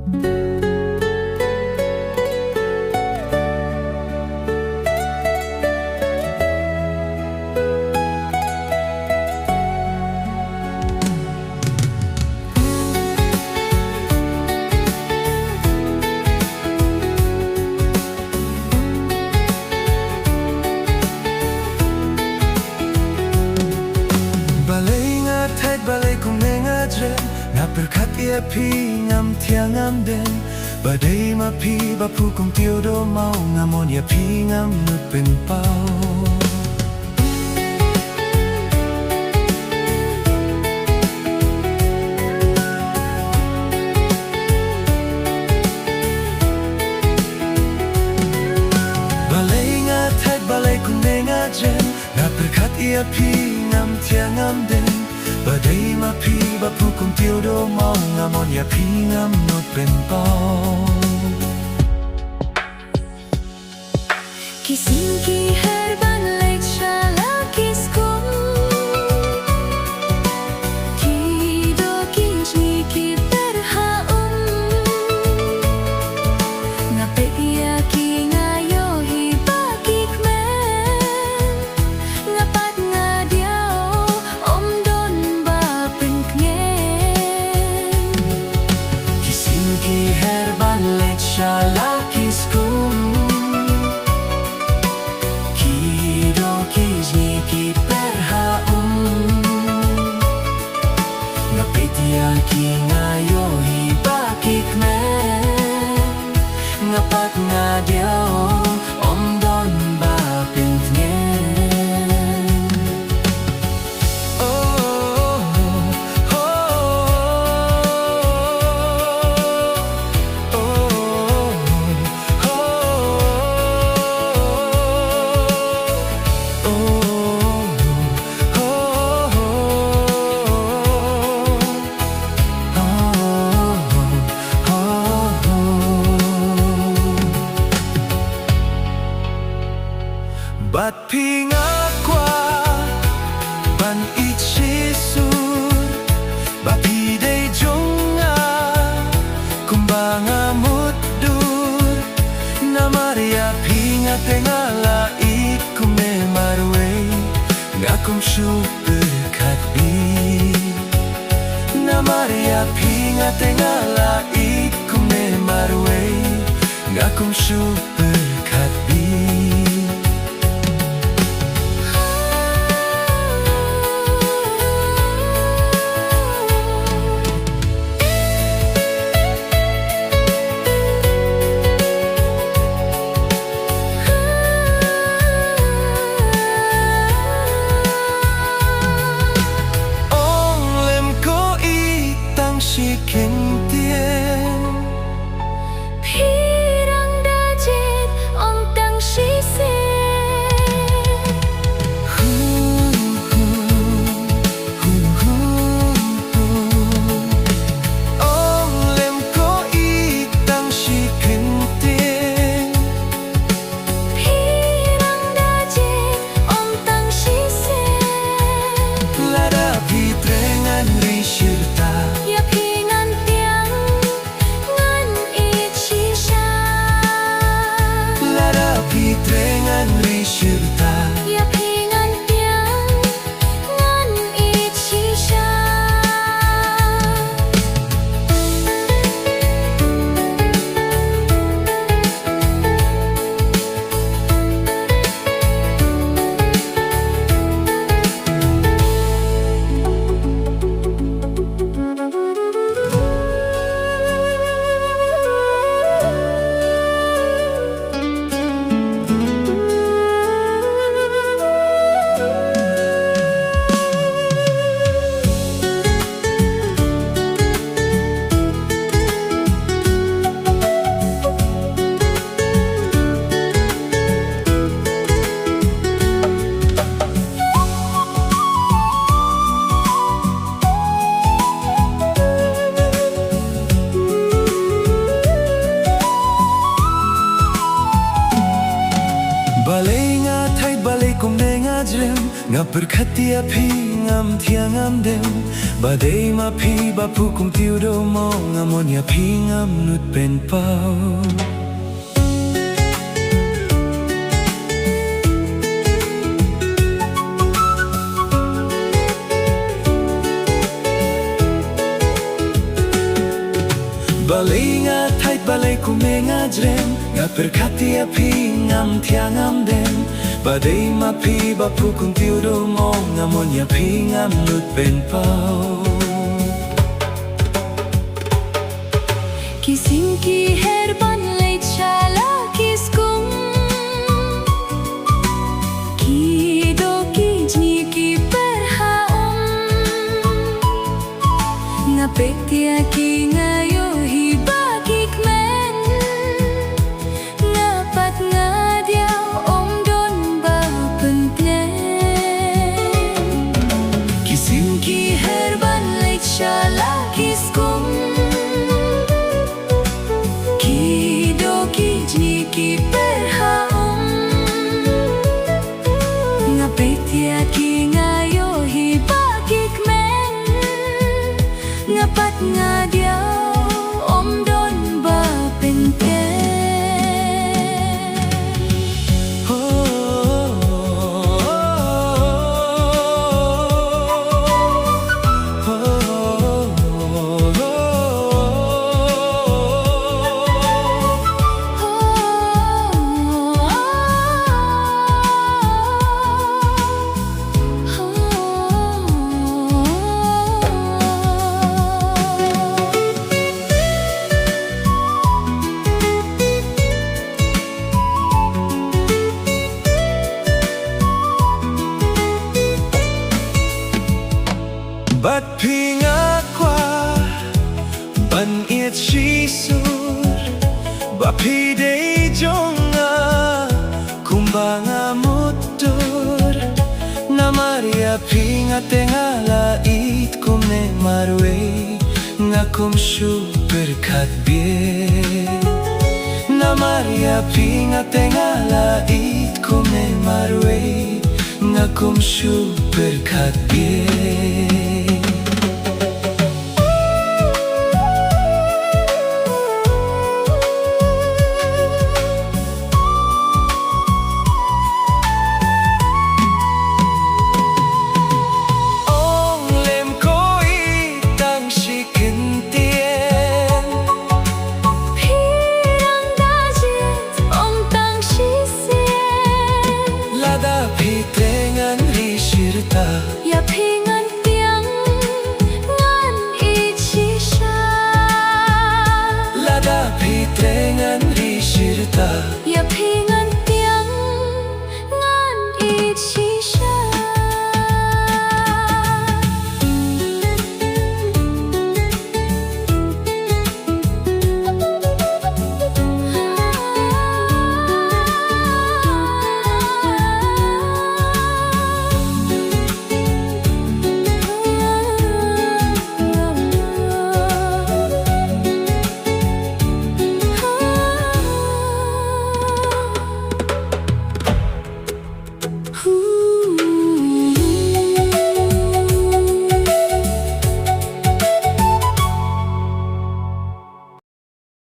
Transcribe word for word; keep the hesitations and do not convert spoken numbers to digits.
Balei nga thait, balei kumne nga jrem, nga pyrkhat ïa phi ngam thiah ngam deng. Ba dei ma phi ba phu kum tiew dohmaw, nga mon ïa phi ngam nud pynpaw. Balei nga thait, balei kumne nga jrem, nga pyrkhat ïa phi ngam thiah ngam deng. Ba dei ma phi ba phu kum tiew dohmaw, nga mon ïa phi ngam nud pynpaw. Ki sngi ki her ban leit sha la ki skum. Ki doh ki jngi ki per ha um. Nga peit ïa ki nga ïohi ba ki kmen. Nga pat nga diaw, ym don ba pynkngen. Ki sngi ki her ban leit sha la ki skum. Ki doh ki jngi ki per ha um. Nga peit ïa ki nga ïohi ba ki kmen. Nga pat nga diaw, ym don ba pynkngen. Oh, oh, oh, oh. Bad phi nga kwah ban ïeit shisur, ba phi dei jong nga kumba nga mutdur. Namar ïa phi nga te nga la ïeit kumne marwei, nga kum shu pyrkhat bit. Namar ïa phi nga te nga la ïeit kumne marwei, nga kum shu pyrkhat bit. Ong lem ko i tang shi kyntien. Phi dang da jied ong tang shisien. Ong lem ko i tang shi kyntien. Phi dang da jied ong tang shisien. Lada phi treh ngan ri shirta. Ïa phi ngan tieng ngan ïeit shisha. Lada phi treh ngan ri shirta. Ïa phi ngan tieng ngan ïeit shisha. Balei nga thait, balei kumne nga jrem, nga pyrkhat ïa phi. ngam thiah ngam dem. Ba dei ma phi ba phu kum tiew do mo, nga mon ïa phi ngam nud pen paw. Balei nga thait, balei kumne nga jrem, nga pyrkhat ïa phi ngam thiah ngam dem. Ba dei ma phi ba phu kum tiew do mo, nga mon ïa phi ngam nud pen paw. Ki sing ki her ban leit sha la ki skum, ki doh ki jngi ki pyrkhat um. Nga peit ïa ki nga ïohi ba ki kmen. Nga pat nga diaw ym don ba pyntngen. Ki sing ki her ban leit sha la ki skum, ki doh ki jngi ki pyrkhat um. Nga peit ïa ki nga ïohi ba ki kmen. Nga pat nga diaw ym don ba pyntngen. Bad phi nga kwah ban ïeit shisur, ba phi dei jong nga kumba nga mutdur. Namar ïa phi nga te nga la ïeit kumne marwei, nga kum shu pyrkhat bieit. Namar ïa phi nga te nga la ïeit kumne marwei, nga kum shu pyrkhat bieit.